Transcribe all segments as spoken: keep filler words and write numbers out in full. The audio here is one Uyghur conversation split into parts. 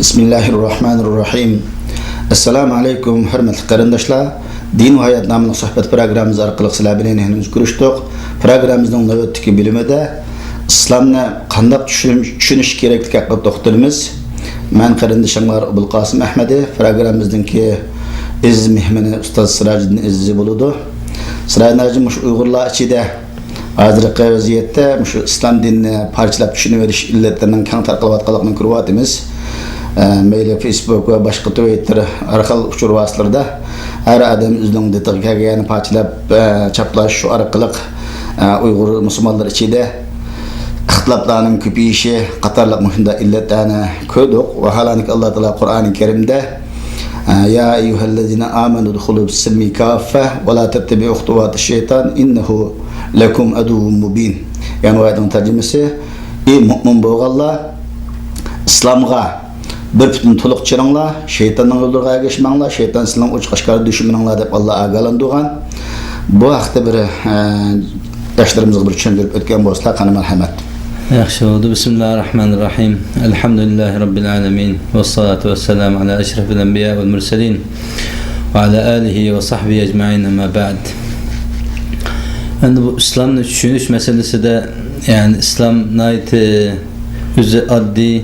بىسمىللاھىررەھمانىررەھىم. ئەسسالامۇ ئەلەيكۇم، ھۆرمەتلىك قېرىنداشلار. دىن ۋە ھايات ناملىق سۆھبەت پروگراممىمىز ئارقىلىق سىلەر بىلەن يەنە كۆرۈشتۇق. پروگراممىمىزنىڭ نۆۋەتتىكى بۆلۈمىدە ئىسلامنى قانداق چۈشىنىش، چۈشىنىش كېرەكلىكى ھەققىدە توختىلىمىز. مەن قېرىندىشىڭلار ئوبۇلقاسىم ئەھمەدى، پروگراممىمىزنىڭكى ئەزىز مېھمىنى ئۇستاز سىراجىدىن ئەزىزى بولىدۇ. سىراجىدىن ھاجى، مۇشۇ ئۇيغۇرلار ئىچىدە ھازىرقى ۋەزىيەتتە مۇشۇ ئىسلام دىنىنى پارچىلاپ چۈشىنىۋېلىش ئىللەتلىرىنىڭ كەڭ تارقىلىۋاتقانلىقىنى كۆرۈۋاتىمىز. ئە، مەيلى فېيسبۇك ۋە باشقا تىۋىتتېر ھەر خىل ئۇچۇر ۋاسىتىلىرىدا ھەر ئادەم ئۆزىنىڭ دىتىغا كەلگەننى پارچىلاپ، ئە، چاپلاش، شۇ ئارقىلىق، ئە، ئۇيغۇر مۇسۇلمانلىرى ئىچىدە ئىختىلاپلارنىڭ كۆپىيىشى قاتارلىق مۇشۇنداق ئىللەتلەرنى كۆردۇق. ۋەھالەنكى، ئاللا تائالا قۇرئانى كەرىمدە، يا أيها الذين آمنوا ادخلوا في السلم كافة ولا تتبعوا خطوات الشيطان إنه لكم عدو مبين. يەنى ئايەتنىڭ تەرجىمىسى، ئى مۇئمىن بولغانلار، ئىسلامغا بىر پۈتۈن تولۇق كىرىڭلار، شەيتاننىڭ يوللىرىغا ئەگەشمەڭلار، شەيتان سىلەرنىڭ ئوچۇق ئاشكارا دۈشمىنىڭلار دەپ ئاللا ئاگاھلاندۇرغان. بۇ ھەقتە بىر، ئە، ياشلىرىمىزغا بىر چۈشەندۈرۈپ ئۆتكەن بولسىلا، قانداق مەرھەمەت. ياخشى بولدى. بسم الله الرحمن الرحيم. الحمد لله رب العالمين. والصلاة والسلام على أشرف الأنبياء والمرسلين وعلى آله وصحبه أجمعين، أما بعد. ئەمدى بۇ ئىسلامنى چۈشىنىش مەسىلىسىدە، يەنى ئىسلام ناھايىتى ئۆزى ئاددىي،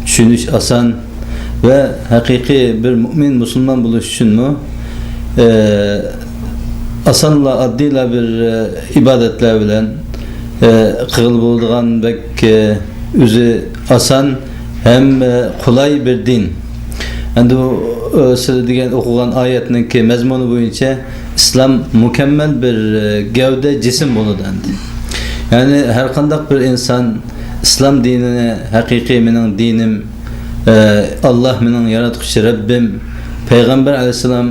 چۈشىنىش ئاسان ۋە ھەقىقىي بىر مۇئمىن مۇسۇلمان بولۇش ئۈچۈنمۇ، ئە، ئاسانلا، ئاددىيلا بىر، ئە، ئىبادەتلەر بىلەن، ئە، قىلغىلى بولىدىغان بەك، ئە، ئۆزى ئاسان ھەم، ئە، قولاي بىر دىن. ئەمدى بۇ، ئە، سىلەر دېگەن ئوقۇغان ئايەتنىڭكى مەزمۇنى بويىچە ئىسلام مۇكەممەل بىر، ئە، گەۋدە، جىسىم بولىدۇ ئەمدى. يەنى ھەر قانداق بىر ئىنسان ئىسلام دىنىنى ھەقىقىي مېنىڭ دىنىم، ئە، ئاللا مېنىڭ ياراتقۇچى رەببىم، پەيغەمبەر ئەلەيھىسسالام،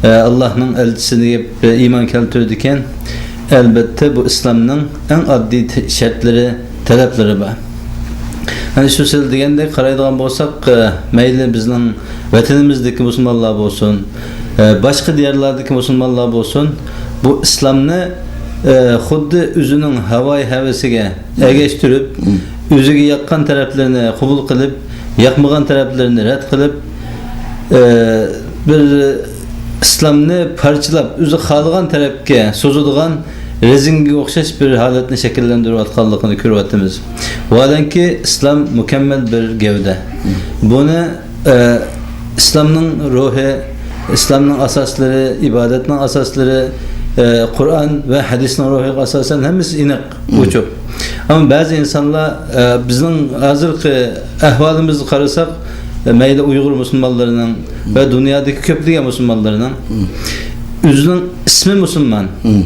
ئە، ئاللانىڭ ئەلچىسى دەپ ئىمان كەلتۈرىدىكەن، ئەلبەتتە بۇ ئىسلامنىڭ ئەڭ ئاددىي ت-، شەرتلىرى، تەلەپلىرى بار. ئەنە شۇ سىلەر دېگەندەك قارايدىغان بولساق، ئە، مەيلى بىزنىڭ ۋەتىنىمىزدىكى مۇسۇلمانلار بولسۇن، ئە، باشقا دىيارلاردىكى مۇسۇلمانلار بولسۇن، بۇ ئىسلامنى، ئە، خۇددى ئۆزىنىڭ ھاۋايى ھەۋىسىگە ئەگەشتۈرۈپ، مم. ئۆزىگە ياققان تەرەپلىرىنى قوبۇل قىلىپ، ياقمىغان تەرەپلىرىنى رەت قىلىپ، ئە، بىر ئىسلامنى پارچىلاپ، ئۆزى خالىغان تەرەپكە سوزىدىغان رېزىنكىگە ئوخشاش بىر ھالەتنى شەكىللەندۈرۈۋاتقانلىقىنى كۆرۈۋاتىمىز. ۋاھالەنكى، ئىسلام مۇكەممەل بىر گەۋدە. بۇنى، ئە، ئىسلامنىڭ روھى، ئىسلامنىڭ ئاساسلىرى، ئىبادەتنىڭ ئاساسلىرى، ئە، قۇرئان ۋە ھەدىسنىڭ روھىغا ئاساسەن ھەممىسى ئېنىق، مم. ئوچۇق. ئەمما بەزى ئىنسانلار، ئە، بىزنىڭ ھازىرقى ئەھۋالىمىزغا قارىساق، ئە، مەيلى ئۇيغۇر مۇسۇلمانلىرىنىڭ ۋە دۇنيادىكى كۆپلىگەن مۇسۇلمانلارنىڭ مم. ئۆزىنىڭ ئىسمى مۇسۇلمان، مم.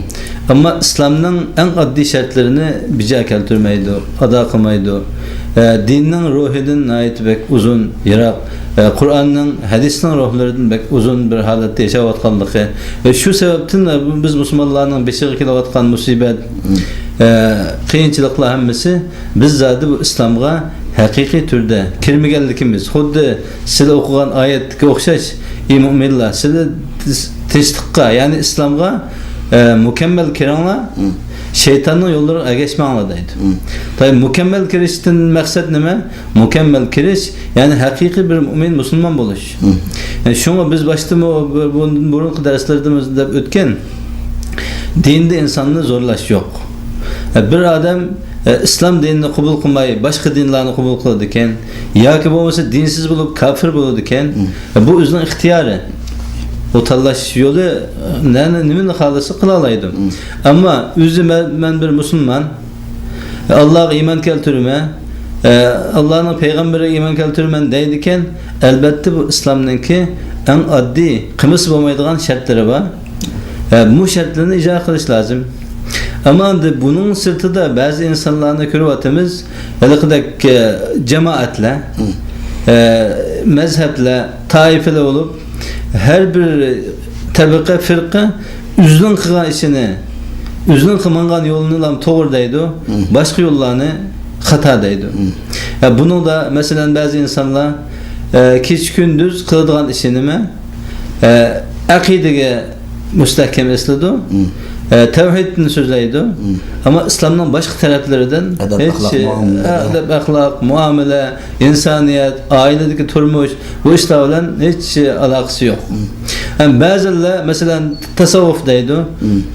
ئەمما ئىسلامنىڭ ئەڭ ئاددىي شەرتلىرىنى بىجا كەلتۈرمەيدۇ، ئادا قىلمايدۇ. ئە، دىننىڭ روھىدىن ناھايىتى بەك ئۇزۇن، يىراق، ئە، قۇرئاننىڭ، ھەدىسنىڭ روھلىرىدىن بەك ئۇزۇن بىر ھالەتتە ياشاۋاتقانلىقى ۋە شۇ سەۋەبتىن، ئە، بىز مۇسۇلمانلارنىڭ بېشىغا كېلىۋاتقان مۇسىبەت، مم. ئە، قىيىنچىلىقلار ھەممىسى بىز زادى بۇ ئىسلامغا ھەقىقىي تۈردە كىرمىگەنلىكىمىز، خۇددى سىلەر ئوقۇغان ئايەتتىكى ئوخشاش، ئى مۇئمىنلار، سىلەر تىنچلىققا، يەنى ئىسلامغا، ئە، مۇكەممەل كىرىڭلار، مم. شەيتاننىڭ يوللىرىغا ئەگەشمەڭلار دەيدۇ. مم. تاي، مۇكەممەل كىرىشتىن مەقسەت نېمە؟ مۇكەممەل كىرىش، يەنى ھەقىقىي بىر مۇئمىن مۇسۇلمان بولۇش. مم. يەنى شۇڭا بىز باشتىمۇ بۇ-، بۇ-، بۇرۇنقى دەرسلەردىمۇ دەپ ئۆتكەن، دىندا ئىنساننى زورلاش يوق. ئە، بىر ئادەم، ئە، ئىسلام دىنىنى قوبۇل قىلماي، باشقا دىنلارنى قوبۇل قىلىدىكەن، ياكى بولمىسا دىنسىز بولۇپ كاپىر بولىدىكەن. مم. ئە، بۇ ئۆزىنىڭ ئىختىيارى. ئۇ تاللاش يولى، ئە، نەنى، نېمىنى خالىسا قىلالايدۇ. مم. ئەمما ئۆزى مەن، مەن بىر مۇسۇلمان، ئاللاغا ئىمان كەلتۈرىمەن، ئە، ئاللانىڭ پەيغەمبىرىگە ئىمان كەلتۈرىمەن دەيدىكەن، ئەلبەتتە بۇ ئىسلامنىڭكى ئەڭ ئاددىي، قىلمىسا بولمايدىغان شەرتلىرى بار. ئە، بۇ شەرتلەرنى ئىجرا قىلىش لازىم. ئەمما ئەمدى بۇنىڭ سىرتىدا بەزى ئىنسانلارنى كۆرۈۋاتىمىز، ھېلىقىدەك، ئە، جامائەتلەر، مم. ئە، مەزھەپلەر، تائىپىلەر بولۇپ، ھەر بىر تەبىقە، فىرقە ئۆزىنىڭ قىلغان ئىشىنى، ئۆزىنىڭ ماڭغان يولىنىلا توغرا دەيدۇ، مم. باشقا يوللارنى خاتا دەيدۇ. مم. ئە، بۇنىڭدا، مەسىلەن، بەزى ئىنسانلار، ئە، كېچە-كۈندۈز قىلىدىغان ئىشى نېمە؟ ئە، ئەقىدىگە مۇستەھكەم ئېسىلىدۇ. مم. ئە، تەۋھىدتىن سۆزلەيدۇ. ئەمما ئىسلامنىڭ باشقا تەرەپلىرىدىن ئەدەپ، ھېچ، ئەخلاق، مۇئامىلە. ئە، ئەدەپ، ئەخلاق، مۇئامىلە، ئىنسانىيەت، ئائىلىدىكى تۇرمۇش، بۇ ئىشلار بىلەن ھېچ ئالاقىسى يوق. ھەم بەزىلەر، مەسىلەن، تەسەۋۋۇپ دەيدۇ.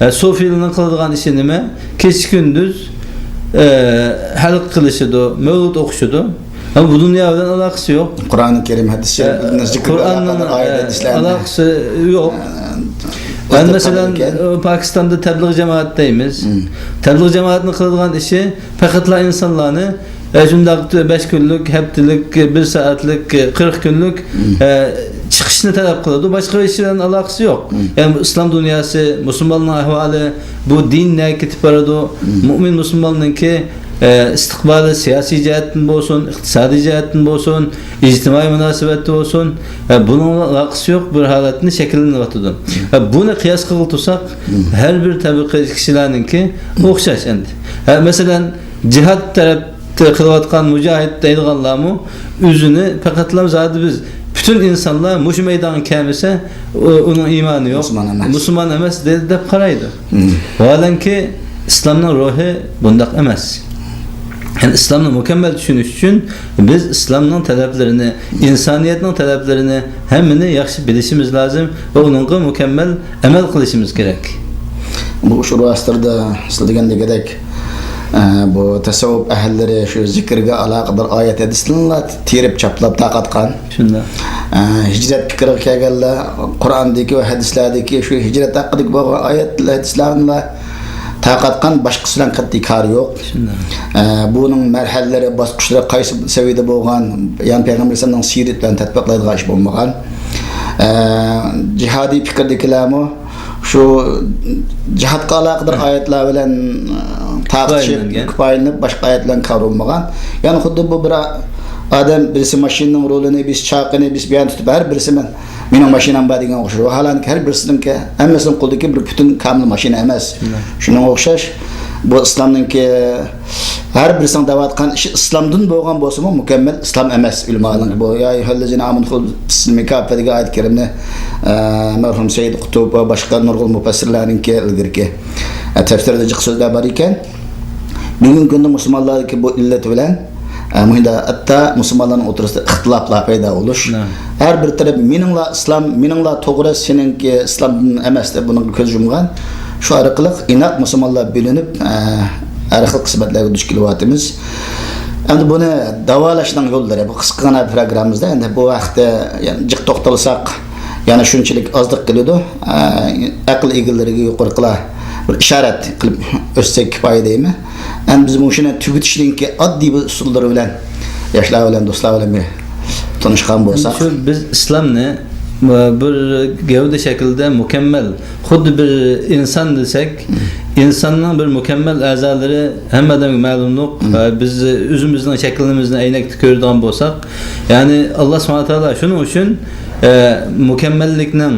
ئە، سۇفىيلارنىڭ قىلىدىغان ئىشى نېمە؟ كېچە-كۈندۈز، ئە، ھەلقە قىلىشىدۇ، مەۋلۇت ئوقۇشىدۇ. ئەمما بۇ دۇنيا بىلەن ئالاقىسى يوق. قۇرئانى كەرىم، ھەدىس شەرىپ، ئە، زىكىر بىلەن قۇرئاننىڭ، ئالاقىدار ئايەت، ئە، ھەدىسلەرنى، ئالاقىسى يوق. ئە، ئەمما مەسىلەن، ئە، پاكىستاندا تەبلىغ جامائەت دەيمىز. تەبلىغ جامائەتنىڭ قىلىدىغان ئىشى پەقەتلا ئىنسانلارنى، ئە، شۇنداق بەش كۈنلۈك، ھەپتىلىك، بىر سائەتلىك، قىرىق كۈنلۈك، ئە، چىقىشنى تەلەپ قىلىدۇ. باشقا ھېچ بىلەن ئالاقىسى يوق. يەنى بۇ ئىسلام دۇنياسى، مۇسۇلماننىڭ ئەھۋالى، بۇ دىن نەگە كېتىپ بارىدۇ؟ مۇئمىن مۇسۇلماننىڭكى، ئە، ئىستىقبالى سىياسىي جەھەتتىن بولسۇن، ئىقتىسادىي جەھەتتىن بولسۇن، ئىجتىمائىي مۇناسىۋەتتە بولسۇن، ئە، بۇنىڭغا ئالاقىسى يوق بىر ھالەتنى شەكىللىنىۋاتىدۇ. ئە، بۇنى قىياس قىلغىلى تۇرساق، ھەر بىر تەبىقە كىشىلەرنىڭكى ئوخشاش ئەمدى. ئە، مەسىلەن، جىھاد تەرەپتە قىلىۋاتقان مۇجاھىد دەيدىغانلارمۇ ئۆزىنى پەقەتلا زادى بىز پۈتۈن ئىنسانلار مۇشۇ مەيدانغا كەلمىسە، ئۇ، ئۇنىڭ ئىمانى يوق، مۇسۇلمان ئەمەس. مۇسۇلمان ئەمەس دەپ قارايدۇ. ۋاھالەنكى، ئىسلامنىڭ روھى بۇنداق ئەمەس. يەنى ئىسلامنى مۇكەممەل چۈشىنىش ئۈچۈن بىز ئىسلامنىڭ تەلەپلىرىنى، ئىنسانىيەتنىڭ تەلەپلىرىنى ھەممىنى ياخشى بىلىشىمىز لازىم ۋە ئۇنىڭغا مۇكەممەل ئەمەل قىلىشىمىز كېرەك. بۇ ئۇچۇر ۋاسىتىلىرىدا سىز دېگەندەك، ئە، بۇ تەسەۋۋۇپ ئەھلىلىرى شۇ زىكىرگە ئالاقىدار ئايەت ھەدىسلەرنى تېرىپ چاپلاپ تارقاتقان. شۇنداق. ئە، ھىجرەت پىكرىگە كەلگەنلەر قۇرئاندىكى ۋە ھەدىسلەردىكى شۇ ھىجرەت ھەققىدىكى بولغان ئايەت ھەدىسلەرنى تارقاتقان، باشقىسى بىلەن قەتئىي كارى يوق. شۇنداق. ئە، بۇنىڭ مەرھەلىلىرى، باسقۇچلىرى قايسى سەۋىيەدە بولغان، يەنى پەيغەمبەر ئەلەيھىسسالامنىڭ سىيرىتى بىلەن تەتبىقلايدىغان ئىش بولمىغان. ئە، جىھادىي پىكىردىكىلەرمۇ شۇ جىھادقا ئالاقىدار ئايەتلەر بىلەن، ئە، تارتىشىپ، كۇپايىلىنىپ، باشقا ئايەت بىلەن كار بولمىغان. يەنى خۇددى بۇ بىر ئادەم، بىرسى ماشىنىنىڭ رۇلىنى، بىرسى چاقىنى، بىرسى بۇ يەرنى تۇتۇپ، ھەر بىرسى مەن، مېنىڭ ماشىنام بار دېگەنگە ئوخشاش. ۋاھالەنكى، ھەر بىرسىنىڭكى، ھەممىسىنىڭ قولىدىكى بىر پۈتۈن كامىل ماشىنا ئەمەس. شۇنىڭغا ئوخشاش، بۇ ئىسلامنىڭكى ھەر بىرسىنىڭ دەۋاتقان ئىشى ئىسلامدىن بولغان بولسىمۇ، مۇكەممەل ئىسلام ئەمەس. ئۆلىمالارنىڭكى بۇ، يا ئەييۇھەللەزىنە ئامەنۇ ئۇدخۇلۇ فىسسىلمى كاففە دېگەن ئايەت كەرىمنى، ئە، مەرھۇم سەييىد قۇتۇب ۋە باشقا نۇرغۇن مۇپەسسىرلەرنىڭكى ئىلگىرىكى، ئە، تەپسىرىدە جىق سۆزلەر بار ئىكەن. بۈگۈنكى كۈندە مۇسۇلمانلاردىكى بۇ ئىللەت بىلەن، ئە، مۇشۇنداق ھەتتا مۇسۇلمانلارنىڭ ئوتتۇرىسىدا ئىختىلاپلار پەيدا بولۇش. ھەر بىر تەرەپ مېنىڭلا ئىسلام، مېنىڭلا توغرا، سېنىڭكى ئىسلامدىن ئەمەس دەپ بۇنىڭغا كۆز يۇمغان. شۇ ئارقىلىق ئىناق مۇسۇلمانلار بۆلۈنۈپ، ئە، ھەر خىل قىسمەتلەرگە دۇچ كېلىۋاتىمىز. ئەمدى بۇنى داۋالاشنىڭ يوللىرى، بۇ قىسقىغىنە پروگراممىمىزدا، ئەمدى بۇ ھەقتە يەنە جىق توختالساق، يەنە شۇنچىلىك ئازلىق قىلىدۇ. ئە، ئەقىل ئىگىلىرىگە يۇقىرىقىلا بىر ئىشارەت قىلىپ ئۆتسەك كۇپايە دەيمەن. ئەمدى بىز مۇشۇنى تۈگىتىشنىڭكى ئاددىي بىر ئۇسۇللىرى بىلەن ياشلار بىلەن، دوستلار بىلەن بىر تونۇشقان بولساق. شۇ بىز ئىسلامنى، ئە، بىر گەۋدە شەكلىدە مۇكەممەل، خۇددى بىر ئىنسان دېسەك، ئىنساننىڭ بىر مۇكەممەل ئەزالىرى ھەممە ئادەمگە مەلۇملۇق. ئە، بىز ئۆزىمىزنىڭ شەكلىمىزنى ئەينەكتە كۆرىدىغان بولساق، يەنى ئاللا سۇبھانەھۇ ۋە تائالا شۇنىڭ ئۈچۈن، ئە، مۇكەممەللىكنىڭ،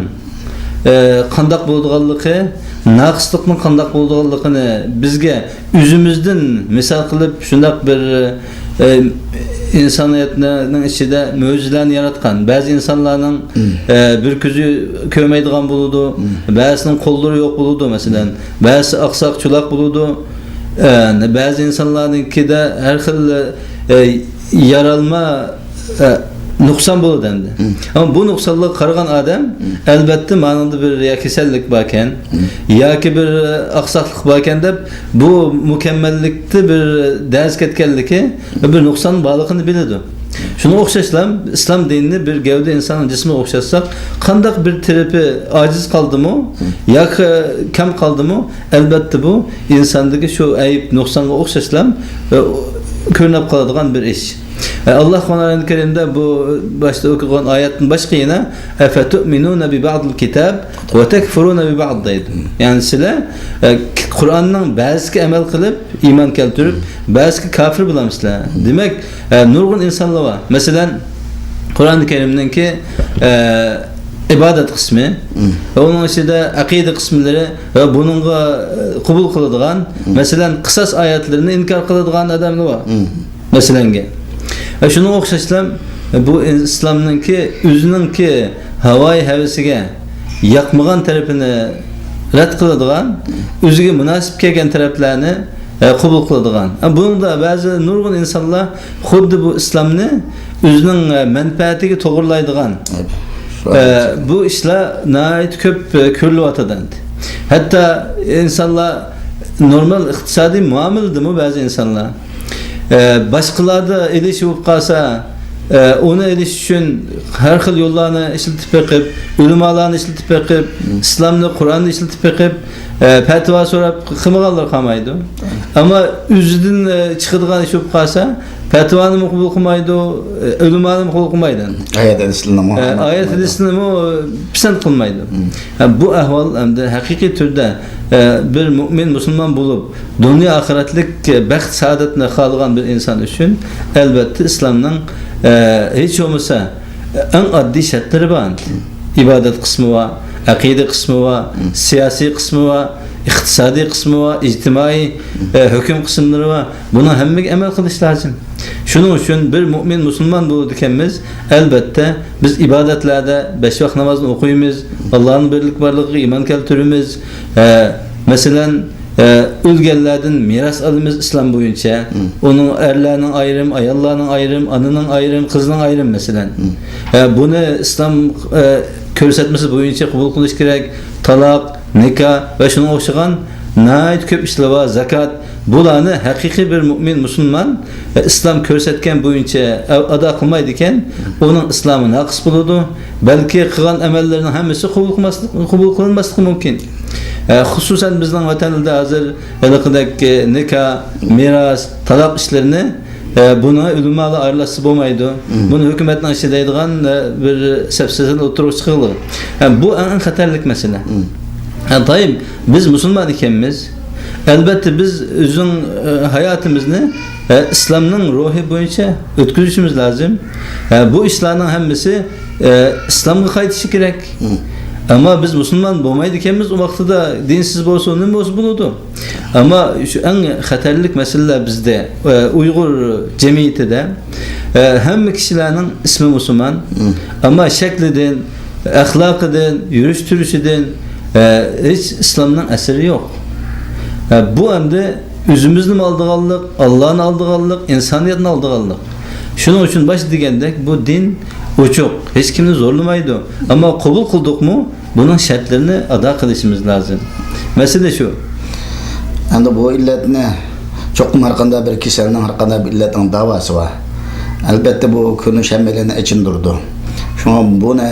ئە، قانداق بولىدىغانلىقى، ناقىسلىقنىڭ قانداق بولىدىغانلىقىنى بىزگە ئۆزىمىزدىن مىسال قىلىپ، شۇنداق بىر، ئە، ئىنسانىيەتنىڭ ئىچىدە مۆجىزىلەرنى ياراتقان، بەزى ئىنسانلارنىڭ، ئە، بىر كۆزى كۆرمەيدىغان بولىدۇ، بەزىسىنىڭ قوللىرى يوق بولىدۇ، مەسىلەن، بەزىسى ئاقساق چولاق بولىدۇ، ئە، بەزى ئىنسانلارنىڭكىدە ھەر خىل، ئە، يارالما، ئە، نۇقسان بولىدۇ ئەمدى. ئەمما بۇ نۇقسانلارغا قارىغان ئادەم، ئەلۋەتتە، مانىڭدا بىر يا كېسەللىك باركەن، ياكى بىر، ئە، ئاقساقلىق باركەن دەپ، بۇ مۇكەممەللىكتە بىر دەرس كەتكەنلىكى، بىر نۇقسان بارلىقىنى بىلىدۇ. شۇنىڭغا ئوخشاشلا، ئىسلام دىنىنى بىر گەۋدە ئىنساننىڭ جىسمىغا ئوخشاتساق، قانداق بىر تەرىپى ئاجىز قالدىمۇ، ياكى كەم قالدىمۇ، ئەلۋەتتە، بۇ ئىنساندىكى شۇ ئەيىب، نۇقسانغا ئوخشاشلا، ئە، كۆرۈنۈپ قالىدىغان بىر ئىش. ئە، ئاللا قۇرئان كەرىمدە بۇ باشتا ئوقۇغان ئايەتتىن باشقا يەنە، «ئەفەتۇئمىنۇنە بىبەئزىل كىتاب ۋە تەكفۇرۇنە بىبەئز» دەيدۇ. يەنى سىلەر، ئە، قۇرئاننىڭ بەزىسىگە ئەمەل قىلىپ، ئىمان كەلتۈرۈپ، بەزىسىگە كاپىر بولامسىلەر؟ دېمەك، ئە، نۇرغۇن ئىنسانلار بار. مەسىلەن، قۇرئان كەرىمنىڭكى، ئە، ئىبادەت قىسمى ۋە ئۇنىڭ ئىچىدە ئەقىدە قىسىملىرى ۋە بۇنىڭغا، ئە، قوبۇل قىلىدىغان، مەسىلەن، قىساس ئايەتلىرىنى ئىنكار قىلىدىغان ئادەملەر بار. مەسىلەنگە. ئە، شۇنىڭغا ئوخشاشلا، بۇ ئىسلامنىڭكى ئۆزىنىڭكى ھاۋايى ھەۋىسىگە ياقمىغان تەرىپىنى، رەت قىلىدىغان، ئۆزىگە مۇناسىپ كەلگەن تەرەپلەرنى، ئە، قوبۇل قىلىدىغان. ئە، بۇنىڭدا بەزى نۇرغۇن ئىنسانلار خۇددى بۇ ئىسلامنى ئۆزىنىڭ، ئە، مەنپەئەتىگە توغرىلايدىغان، ئە، بۇ ئىشلار ناھايىتى كۆپ، ئە، كۆرۈلۈۋاتىدۇ ئەمدى. ھەتتا ئىنسانلار نورمال ئىقتىسادىي مۇئامىلىدىمۇ بەزى ئىنسانلار ئە، باشقىلاردا ئېلىش بولۇپ قالسا، ئە، ئۇنى ئېلىش ئۈچۈن ھەر خىل يوللارنى ئىشلىتىپ بېقىپ، ئۆلىمالارنى ئىشلىتىپ بېقىپ، ئىسلامنى، قۇرئاننى ئىشلىتىپ بېقىپ، ئە، پەتىۋا سوراپ قىلمىغانلار قالمايدۇ. ئەمما ئۆزىدىن، ئە، چىقىدىغان ئىش بولۇپ قالسا، پەتىۋانىمۇ قوبۇل قىلمايدۇ، ئە، ئۆلىمانىمۇ قوبۇل قىلمايدۇ. ئايەت ھەدىسلىرىنىمۇ ئە، ئايەت ھەدىسلىرىنىمۇ پىسەنت قىلمايدۇ. ھە، بۇ ئەھۋال ئەمدى ھەقىقىي تۈردە، ئە، بىر مۆمىن مۇسۇلمان بولۇپ، دۇنيا ئاخىرەتلىك بەخت سائادەتنى خالىغان بىر ئىنسان ئۈچۈن، ئەلۋەتتە، ئىسلامنىڭ، ئە، ھېچ بولمىسا ئەڭ ئاددىي شەرتلىرى بار. ئىبادەت قىسمى بار، ئەقىدە قىسمى بار، سىياسىي قىسمى بار، ئىقتىسادىي قىسمى بار، ئىجتىمائىي، ئە، ھۆكۈم قىسىملىرى بار. بۇنىڭ ھەممىگە ئەمەل قىلىش لازىم. شۇنىڭ ئۈچۈن بىر مۆمىن مۇسۇلمان بولىدىكەنمىز، ئەلۋەتتە، بىز ئىبادەتلەردە بەش ۋاق نامازنى ئوقۇيمىز، ئاللانىڭ بىرلىك بارلىقىغا ئىمان كەلتۈرىمىز. ئە، مەسىلەن، ئە، ئۆلگەنلەردىن مىراس ئالىمىز ئىسلام بويىچە. ئۇنىڭ ئەرلەرنىڭ ئايرىم، ئاياللارنىڭ ئايرىم، ئانىنىڭ ئايرىم، قىزنىڭ ئايرىم، مەسىلەن. ئە، بۇنى ئىسلام، ئە، كۆرسەتمىسى بويىچە قوبۇل قىلىش كېرەك. تالاق، نىكاھ ۋە شۇنىڭغا ئوخشىغان ناھايىتى كۆپ ئىشلار بار، زاكات. بۇلارنى ھەقىقىي بىر مۆمىن مۇسۇلمان، ئە، ئىسلام كۆرسەتكەن بويىچە ئە-، ئادا قىلمايدىكەن، ئۇنىڭ ئىسلامى ناقىس بولىدۇ. بەلكى قىلغان ئەمەللىرىنىڭ ھەممىسى قوبۇل قىلماسلىق، قوبۇل قىلىنماسلىقى مۇمكىن. ئە، خۇسۇسەن بىزنىڭ ۋەتەنىمىزدە ھازىر ھېلىقىدەك، ئە، نىكاھ، مىراس، تالاق ئىشلىرىنى، ئە، بۇنىڭغا ئۆلىمالار ئارىلاشسا بولمايدۇ. بۇنى ھۆكۈمەتنىڭ ئىشى دەيدىغان، ئە، بىر سەپسەزىنى ئوتتۇرىغا چىقىرىدۇ. ئە، بۇ ئەڭ، ئەڭ خەتەرلىك مەسىلە. ھە، دائىم بىز مۇسۇلمان ئىكەنمىز. ئەلۋەتتە، بىز ئۆزىنىڭ، ئە، ھاياتىمىزنى، ئە، ئىسلامنىڭ روھى بويىچە ئۆتكۈزۈشىمىز لازىم. ئە، بۇ ئىشلارنىڭ ھەممىسى، ئە، ئىسلامغا قايتىشى كېرەك. ئەمما بىز مۇسۇلمان بولمايدىكەنمىز، ئۇ ۋاقتىدا دىنسىز بولسا، نېمە بولسا بولىدۇ. ئەمما شۇ ئەڭ خەتەرلىك مەسىلىلەر بىزدە، ئە، ئۇيغۇر جەمئىيىتىدە، ئە، ھەممە كىشىلەرنىڭ ئىسمى مۇسۇلمان، ئەمما شەكلىدىن، ئەخلاقىدىن، يۈرۈش تۇرۇشىدىن، ئە، ھېچ ئىسلامنىڭ ئەسىرى يوق. ئە، بۇ ئەمدى ئۆزىمىزنىمۇ ئالدىغانلىق، ئاللانى ئالدىغانلىق، ئىنسانىيەتنى ئالدىغانلىق. شۇنىڭ ئۈچۈن باشتا دېگەندەك، بۇ دىن ئوچۇق، ھېچكىمنى زورلىمايدۇ. ئەمما قوبۇل قىلدۇقمۇ، بۇنىڭ شەرتلىرىنى ئادا قىلىشىمىز لازىم. مەسىلە شۇ. ئەمدى بۇ ئىللەتنى چوقۇم ھەر قانداق بىر كېسەلنىڭ، ھەر قانداق بىر ئىللەتنىڭ داۋاسى بار. ئەلۋەتتە، بۇ كۈنۈش ھەممەيلەننى ئېچىندۇرىدۇ. شۇڭا بۇنى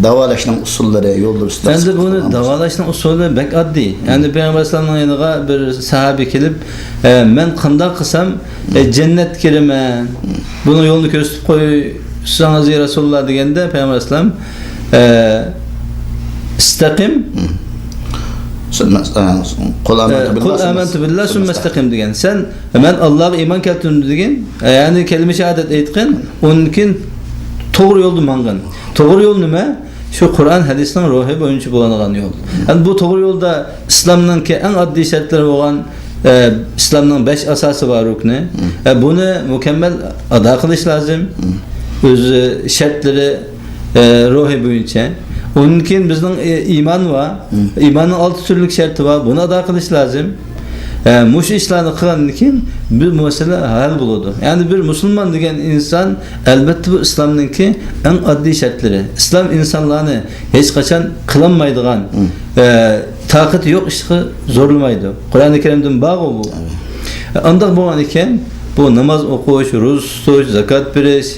داۋالاشنىڭ ئۇسۇللىرى، يوللىرى ئۈستىدە ئەمدى بۇنى داۋالاشنىڭ ئۇسۇلى بەك ئاددىي. يەنى پەيغەمبەر ئەلەيھىسسالامنىڭ يېنىغا بىر ساھابە كېلىپ، ئە، مەن قانداق قىلسام، ئە، جەننەتكە كىرىمەن؟ بۇنىڭ يولىنى كۆرسىتىپ قويسىڭىز، يا رەسۇلاللا، دېگەندە، پەيغەمبەر ئەلەيھىسسالام، ئە، ئىستەقىم. سۈممە، ئە، قۇل ئامەنتۇ بىللا، قۇل ئامەنتۇ بىللا، سۈممە ئىستەقىم دېگەن. سەن، مەن ئاللاغا ئىمان كەلتۈردۈم دېگىن، يەنى كەلىمە شاھادەت ئېيتقىن، ئۇندىن كېيىن توغرا يولدا ماڭغىن. توغرا يول نېمە؟ شۇ قۇرئان ھەدىسنىڭ روھى بويىچە بولىدىغان يول. يەنى بۇ توغرا يولدا ئىسلامنىڭكى ئەڭ ئاددىي شەرتلىرى بولغان، ئە، ئىسلامنىڭ بەش ئاساسى بار، رۇكنى. ئە، بۇنى مۇكەممەل ئادا قىلىش لازىم. ئۆز شەرتلىرى، ئە، روھى بويىچە. ئۇندىن كېيىن بىزنىڭ، ئە، ئىمان بار. ئىماننىڭ ئالتە تۈرلۈك شەرتى بار. بۇنى ئادا قىلىش لازىم. ئە، مۇشۇ ئىشلارنى قىلغاندىن كېيىن بۇ مەسىلە ھەل بولىدۇ. يەنى بىر مۇسۇلمان دېگەن ئىنسان، ئەلۋەتتە، بۇ ئىسلامنىڭكى ئەڭ ئاددىي شەرتلىرى. ئىسلام ئىنسانلارنى ھېچقاچان قىلالمايدىغان، ئە، تاقىتى يوق ئىشقا زورلىمايدۇ. قۇرئانى كەرىمدىمۇ بارغۇ بۇ. ئانداق بولغان ئىكەن، بۇ ناماز ئوقۇش، روزا تۇتۇش، زاكات بېرىش،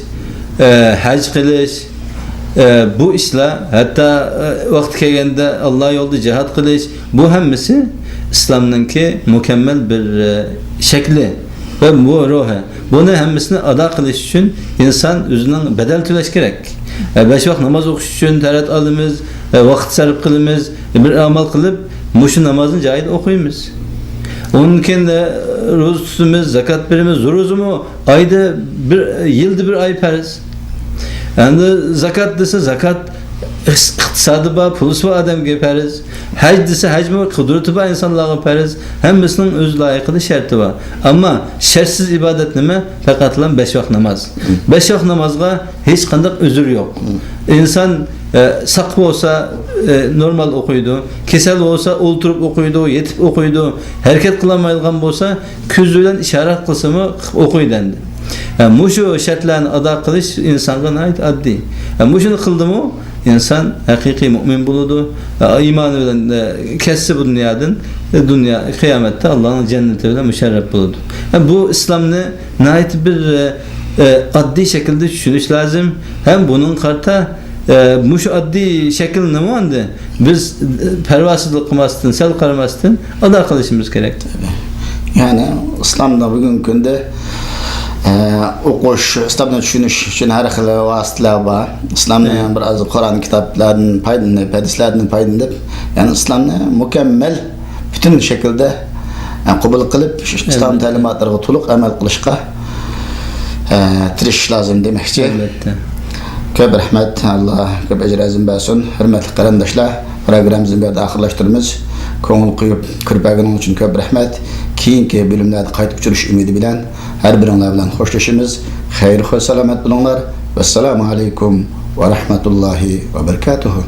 ئە، ھەج قىلىش، ئە، بۇ ئىشلار، ھەتتا، ئە، ۋاقتى كەلگەندە ئاللا يولىدا جىھاد قىلىش، بۇ ھەممىسى ئىسلامنىڭكى مۇكەممەل بىر، ئە، شەكلى ۋە بۇ روھى. بۇنى ھەممىسىنى ئادا قىلىش ئۈچۈن ئىنسان ئۆزىنىڭ بەدەل تۆلەش كېرەك. ئە، بەش ۋاق ناماز ئوقۇش ئۈچۈن تەرەت ئالىمىز، ئە، ۋاقىت سەرپ قىلىمىز، بىر ئامال قىلىپ، مۇشۇ نامازنى جايىدا ئوقۇيمىز. ئۇندىن كېيىن، ئە، روزا تۇتىمىز، زاكات بېرىمىز. روزىمۇ ئايدا بىر، يىلدا بىر ئاي پەرز. ئەمدى زاكات دېسە، زاكات ئىقتىسادى بار، پۇلى بار ئادەمگە پەرز. ھەج دېسە، ھەجمۇ قۇدرىتى بار ئىنسانلارغا پەرز. ھەممىسىنىڭ ئۆز لايىقىدا شەرتى بار. ئەمما شەرتسىز ئىبادەت نېمە؟ پەقەتلا بەش ۋاق ناماز. بەش ۋاق نامازغا ھېچقانداق ئۆزۈر يوق. ئىنسان، ئە، ساق بولسا، ئە، نورمال ئوقۇيدۇ. كېسەل بولسا ئولتۇرۇپ ئوقۇيدۇ، يېتىپ ئوقۇيدۇ. ھەرىكەت قىلالمايدىغان بولسا كۆزى بىلەن ئىشارەت قىلسىمۇ قىلىپ ئوقۇيدۇ ئەمدى. ئە، مۇشۇ شەرتلەرنى ئادا قىلىش ئىنسانغا ناھايىتى ئاددىي. ئە، مۇشۇنى قىلدىمۇ، ئىنسان ھەقىقىي مۇئمىن بولىدۇ. ئە، ئىمانى بىلەن، ئە، كەتسە بۇ دۇنيادىن، ئە، دۇنيا، قىيامەتتە ئاللانىڭ جەننىتى بىلەن مۇشەررەپ بولىدۇ. ئە، بۇ ئىسلامنى ناھايىتى بىر، ئە، ئە، ئاددىي شەكىلدە چۈشىنىش لازىم. ھەم بۇنىڭغا قارىتا، ئە، مۇشۇ ئاددىي شەكىل نېمە ئەمدى؟ بىز، ئە، پەرۋاسىزلىق قىلماستىن، سەل قارىماستىن ئادا قىلىشىمىز كېرەك. يەنى ئىسلامدا بۈگۈنكى كۈندە، ئە، ئوقۇش، ئىسلامنى چۈشىنىش ئۈچۈن ھەر خىل ۋاسىتىلەر بار. ئىسلامنى بىر ئاز قۇرئان كىتابلاردىن پايدىلىنىپ، ھەدىسلەردىن پايدىلىنىپ، يەنى ئىسلامنى مۇكەممەل، پۈتۈن شەكىلدە، ئە، قوبۇل قىلىپ، شۇ ئىسلام تەلىماتلىرىغا تولۇق ئەمەل قىلىشقا، ئە، تىرىشىش لازىم دېمەكچى. ئەلۋەتتە. كۆپ رەھمەت، ئاللا كۆپ ئەجىر ئەزىم بەرسۇن. ھۆرمەتلىك قېرىنداشلار، پروگراممىمىزنى بۇ يەردە ئاخىرلاشتۇرىمىز. كۆڭۈل قويۇپ كۆرۈپ بەرگىنىڭىز ئۈچۈن كۆپ رەھمەت. كېيىنكى بۆلۈملەردە قايتا ئۇچرىشىش ئۈمىدى بىلەن ھەر بىرىڭلار بىلەن خوشلىشىمىز. خەير خوش سالامەت بولۇڭلار. ۋەسسالامۇ ئەلەيكۇم ۋە رەھمەتۇللاھى ۋە بەرىكاتۇھۇ.